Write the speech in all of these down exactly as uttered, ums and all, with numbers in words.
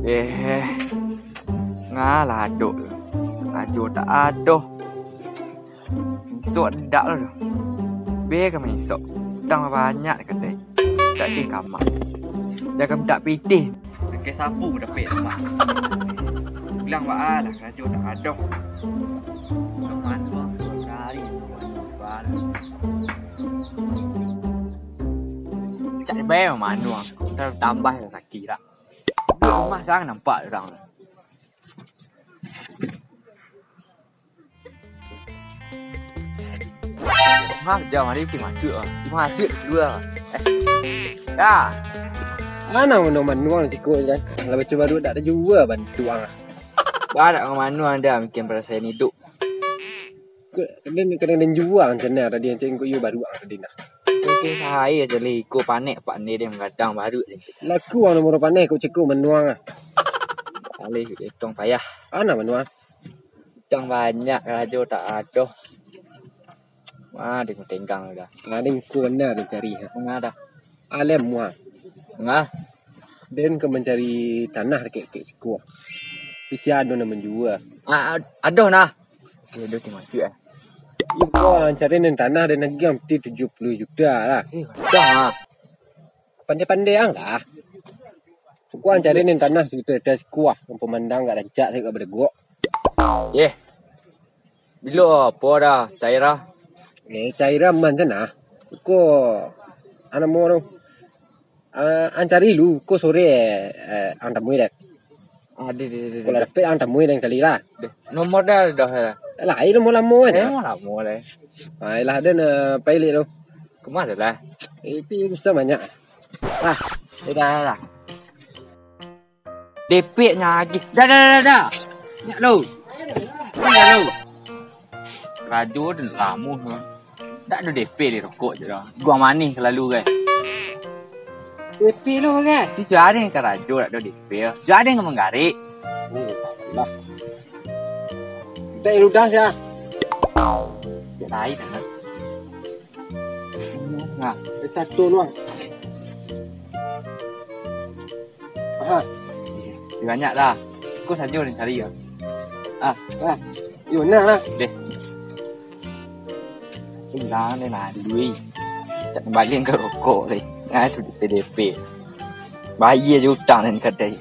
Eh, ngalah adok tu. Ajo tak ado. Isok dak lo tu. Be ka maisok. Utang banyak katai. Tak deh kamak. Dah ka mintak pitih. Pakai sapu dapek rumah. Bilang baa lah karajo tak ado. Cari bae manuang. Ntar tambah sakik dak. Duit rumah surang nampak urang. Mah, jam hari ti masuak ah. Masuak dua. Eh. Ya. Anang mano manuang siko kan. Lah baco baru dak ada jua bantuang ah. Barak ka mano anda mikian parasaian hidup. Ko, den kadang den jua rencana tadi, ancak ko iyo baru ah tadi nah. Oke, sahai aja leh iko panek pak ni dia menggadang baru je. Laku ang nomor panek ko ceko manuang ah. Alih etong payah. Anang manuang. Utang banyak, karajo tak ado. Wah, deng tenggang dah. Nah, deng ko bana den cari ha. Nah dah. Alem mua. Nah. Den ka mancari tanah dakek-dakek siko. Tapi sia ado nan manjua. Ah, ad-, ado nah. Ado ti masuak eh. Iko ang cari nan tanah den agiah mati tujuah puluah juta lah. Eh, ado ah. Pandai-pandai ang lah. Ko ang cari nan tanah sakitar atas siko ah. Pamandang agak rancak, agak badagok. Yeh. Bilo apo dah, cair ah? Eh, cair aman sana. Ko, anu mo tu. Ah, ang cari lu, ko sore, eh, ang tamui dek. Ah, deh, deh, deh, deh, Kalau deh. Dapek ang tamui lain kali lah. Deh. Nomor dah, dah, dah. Lah, ini nomor lamo Eh, aja. Nomor lamo lah. Ah, ilah ada na pilih tu. Kemana lah? Itu susah banyak. Ah, dah, dah, dah. Depek nyo agi. Dah, dah, dah, dah. Nyak lo. Nyak lo. Rajo dah lamo tu. Dak ado depek di rokok je dah. Guang manih kelalu kan. Depek lo kan? Tu jadi ka rajo dak ado depek. Jadi ka manggarik. Oh, lah. Tak ludah sia. Cek lain kan. Nah, satu luang. Aha. Banyak dah. Ko sajo ni cari ya. Ah. Ah. Yo nah lah. Deh. Hilang deh nah dulu. Cak balian ka rokok deh. Nah tu di P D P. Bayar je utang dan kadai.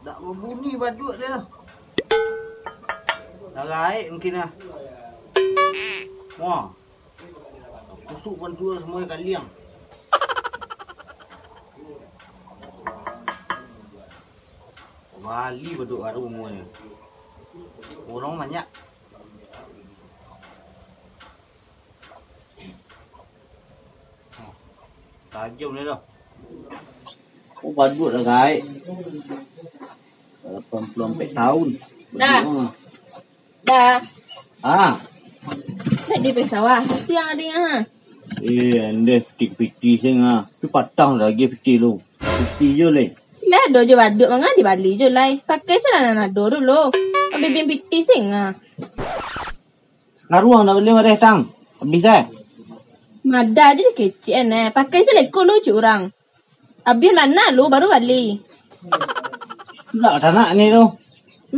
Dak babunyi baduak dia tu. Dah gaek mungkin lah. Wah. Kusuk bantua semua kaliang. Bali baduak baru umua ni. Urang banyak. Tajam ni dah. Oh, baduak dah gaek. Lapan puluah ampek tahun. Dah. Baduak mah. Dah. Ah. Nak di sawah. Siang adanya ha. Eh, ande pitih-pitih sing ah. Tu patang lagi pitih lu. Pitih je leh. Lah ado je baduak manga dibali je lai. Pakai salah nan ado dulu. Abih bin pitih sing ah. Saruang nak bali mareh tang. Habis eh. Mada je kecek eh. Pakai saleko lu cik urang. Abih mana lu baru bali. Nak tanak ni tu.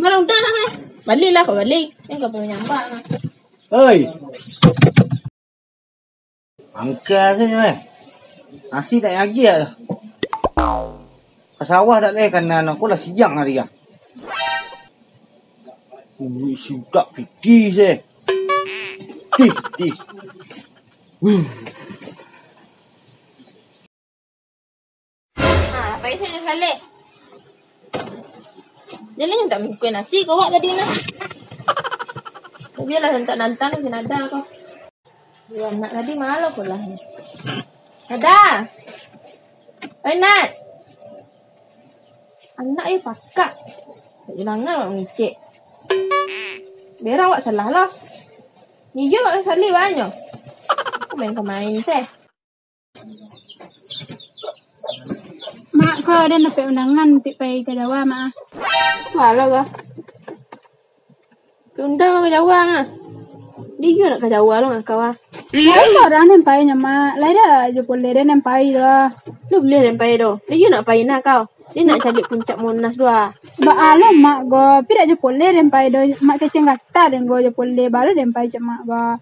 Mana udah lah eh. Balilah kau bali. Ni kau punya nyampak lah. Oi. Angka saja eh. Nasi tak agiah lah. Ka sawah dak leh, kana anak ko lah siang hari ah. Ui, sudak pitih se. Tih, tih. Huh. Ha, pai sajo saleh. Jadi mintak mangkuk nasi kau awak tadi nah. Bialah mintak nantang si nada kau. Iyo, anak tadi malu pulang. Ada. Oi, Nat. Anak eh pakak. Tak jelangan awak mangicek. Berang awak salah lah. Iyo awak sasali banyo. Aku main-main seh. Mak, ko ado dapek undangan untuak pai ka Jawa, Mak. Walah, ga. Diundang ka Jawa, ah. Di iyo nak ka Jawa lo, ngah kau, ah. Lai urang den pai nyo, Mak. Lai dak jo poleh den pai tu. Lu buliah den pai tu. Lai yo nak pai nah kau. Dia nak caliak puncak Monas tu ah. Baa lo, Mak, go. Pi dak jo poleh den pai do. Mak keceng gata den go jo poleh. Baru den pai cak Mak go.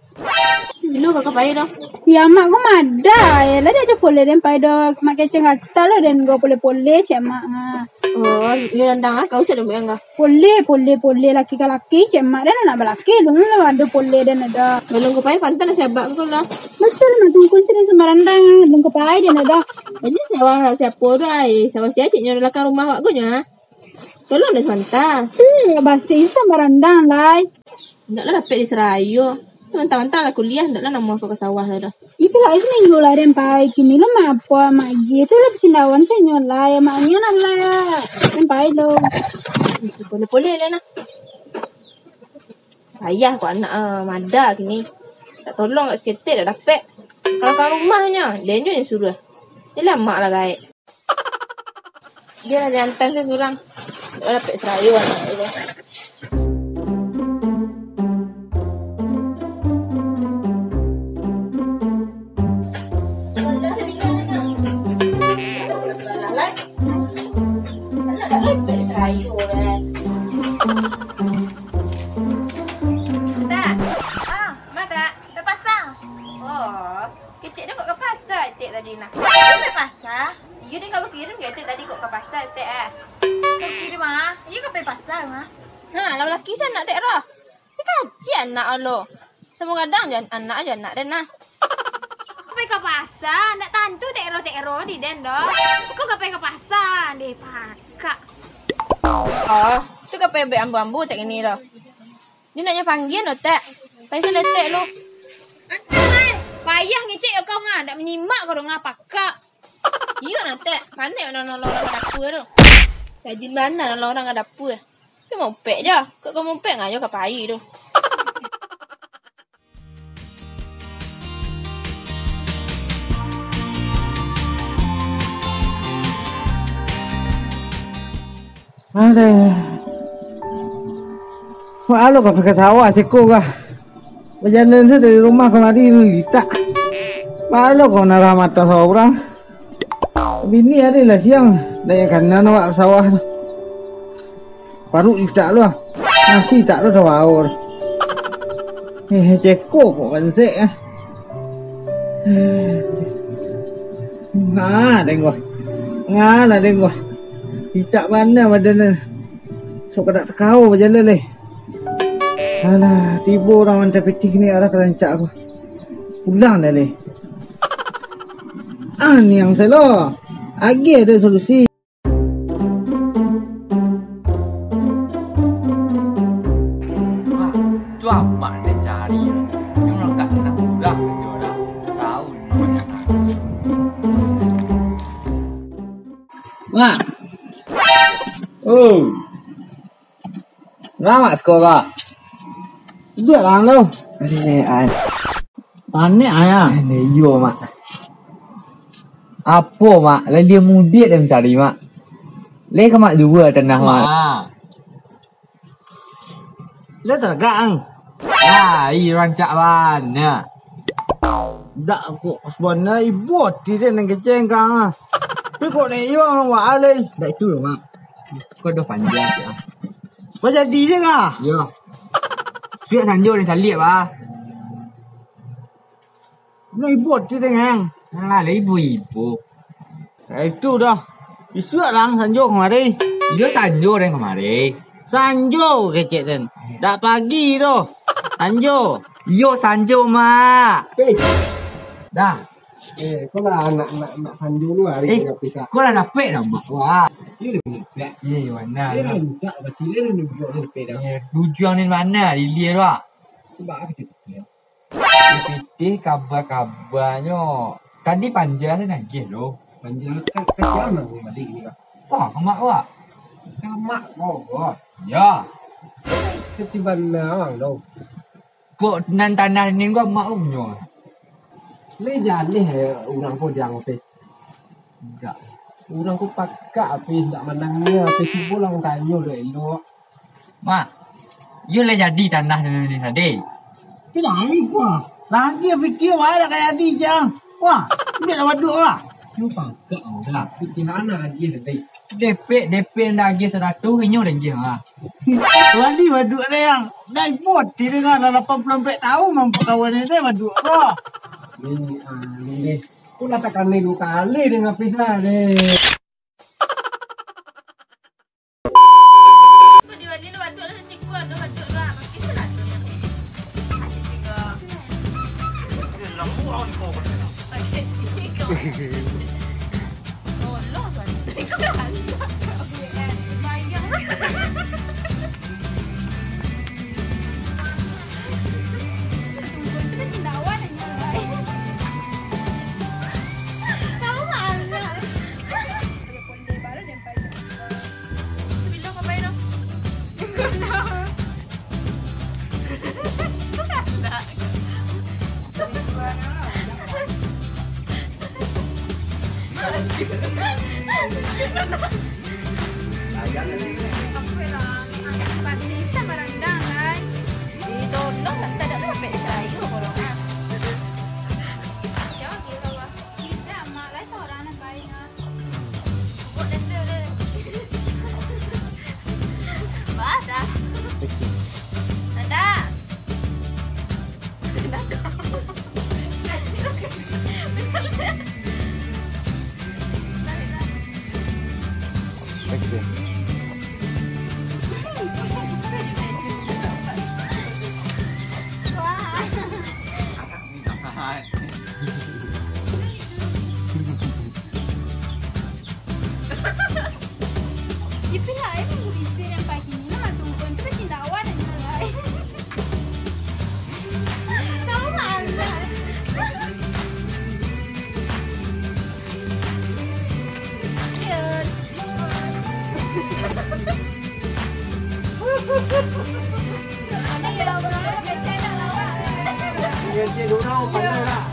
Bilo kau ka pai do? Ya, Mak, go madah. Ya, lah dak jo poleh den pai do. Mak keceng gata lo den go poleh-poleh cak Mak ngah. Oh, iyo dandang ah. Kau usah demi angah. Poleh, poleh, poleh. Laki ka laki, cak Mak den nak balaki. Lu lo ado poleh den ado. Balun ka pai pantan siabak ko lah. Betul, Mak, tungkun sini sembarandang. Balun ka pai den ado. Jadi sawah siapo tu ai? Sawah sia cik nyo lakang rumah awak ko nyo ah. Tolong deh sabanta. Hmm, basi sambarandang lai. Ndak lah dapek di Serayo. Mantang-mantang lah kuliah, ndak lah namuah ko ka sawah lah dah. Itu lah, itu minggu lah den pai. Kini lah mapo magi. Tu lah pesindawan saya nyo lah. Ya, maknya nak lah. Den pai lo. Boleh-boleh lah nah. Payah ko anak ah, madah kini. Tak tolong kat seketek dak dapek. Kalau ka rumahnyo, den jo yang suruah. Jadi amak lah gaek. Dia lah diantan saya surang. Dak dapek Serayo anak tu. Tak. Ah, ma tak? Ka pasa. Oh, kecek dah kok ka pasa etek tadi nah. Ka pasa? Iyo, dia ka bakirim ka etek tadi kok ka pasa etek ah. Ka kirim ah. Iyo ka pai pasa mah. Ha, lah laki sanak tek roh. Kacik anak lo. Samo gadang jo anak jo anak den nah. Ka pai ka pasa, ndak tantu tek roh tek roh di den doh. Kok ka pai ka pasa, deh pakak. Oh, tu ka pai bek ambo-ambo tek ini doh. Dia nak nyo panggia no tek. Pai saletek lu. Antai, payah ngecek yo kau ngah, ndak manyimak kau doh ngah pakak. Iyo nah tek, pandai nolong-nolong urang ka dapua tu. Rajin bana nolong urang ka dapua. Tapi maupek ja, kok ka maupek ngayo ka pai tu. Aduh. Wah, lo ka pai ka sawah ceko kah? Bajalan se dari rumah kamari litak. Baa lo kau narah mato saurang. Bini ari lah siang, dak payah kanan awak ka sawah tu. Paruik litak lo ah. Nasi tak lo tabaur. Eh, ceko kok bansek ah. Nah, dengok. Nah, lah dengok. Litak bana badan ni. Sok ka dak takao bajalan leh. Alah, tibo urang manta pitih ni arah ka rancak ko. Pulang dah leh. Ah, niang selo. Agiah ado solusi. Wah, tu amak nan cari. Nyo urang ka nak murah jo dah. Tahu. Wah. Oh. Lah, Mak, siko ko. Duduak lah, lo. Aduh, ai. Panek, ai, ah. Aduh, iyo, Mak. Apo, Mak? Lah, dia mudik dan mencari, Mak. Lai ka Mak jua tanah, Mak. Mak. Lai taragak, ang. Ai, rancak bana. Dak kok, sabana ibo ati den nan kecek ang, ah. Tapi kok naiyo ang wak alai. Dak itu doh, Mak. Kau dah panjang, ya. Kau jadi je kah? Yo. Siap sanjo dan caliak, bah. Lah ibo tu dengan. Alah, lah ibo-ibo. Lah itu dah. Isuak lah sanjo kamari. Iyo sanjo den kamari. Sanjo kecek den. Dak pagi tu. Sanjo. Iyo sanjo, Mak. Eh. Dah. Eh, kau lah anak, anak, anak sanjo lu hari eh, tengah pisah. Kau lah dapek dah, Mak. Wah. Dia dah minta. Iya, iya, mana? Dia dah minta, basi dia dah nunjuk dia dapek dah. Iya, tujuan ni mana? Lilia tu, ah. Sebab apa tu? Pitih kabar-kabarnyo. Tadi Panja se nagih lo. Panja ka, ka sia mah balik ni, Kak? Wah, ka mak wak. Ka mak kau, wah. Ya. Ka si bana wang lo. Kok nan tanah ni ko mak wak punyo? Lai jaleh urang ko diang, Pis. Indak. Urang ko pakak, Pis, indak manangnyo, Pis. Cubo lah tanyo dek elok. Mak, iyo lah jadi tanah tu ni tadi. Tapi lain kuah. Lah agiah pikia bae lah ka jadi, Jang. Wah, ambiak lah baduak lah. Yo pagak lah. Pikia anak agiah tadi. Depek, depek ndak agiah saratuih, inyo dah agiah lah. Wali baduak deh, Yang. Dai boti deh, lah lapan puluah ampek taun mah pakawanan deh baduak ko. Ini, ah, ini deh. Ko lah takanai duo kali deh ngapis lah deh. Kok di Bali lu aduk lah, cikgu aduk, aduk lah. Makin lah tu yang ni. Asik juga. Lambuk awak ni kau. Pakai tiga. Tolong tuan. Kau dah hantar. Bayang. Tunggu tu kan tindawan aja lah. Tahu mana? Sebelum kau bayar tu. Tidak, mak lai sorang nan baik ah. Buat dan tu, tu. Bah, dah. Okey. Dadah. Dadah. Okey. Wah. Itulah, eh, minggu bisi nan pagi ni, nama tungkun tu bacindawan aja lah. Tahu mana? Cute. Ada ya, orang kecil nak lawak. Iya, cik, orang pandai lah.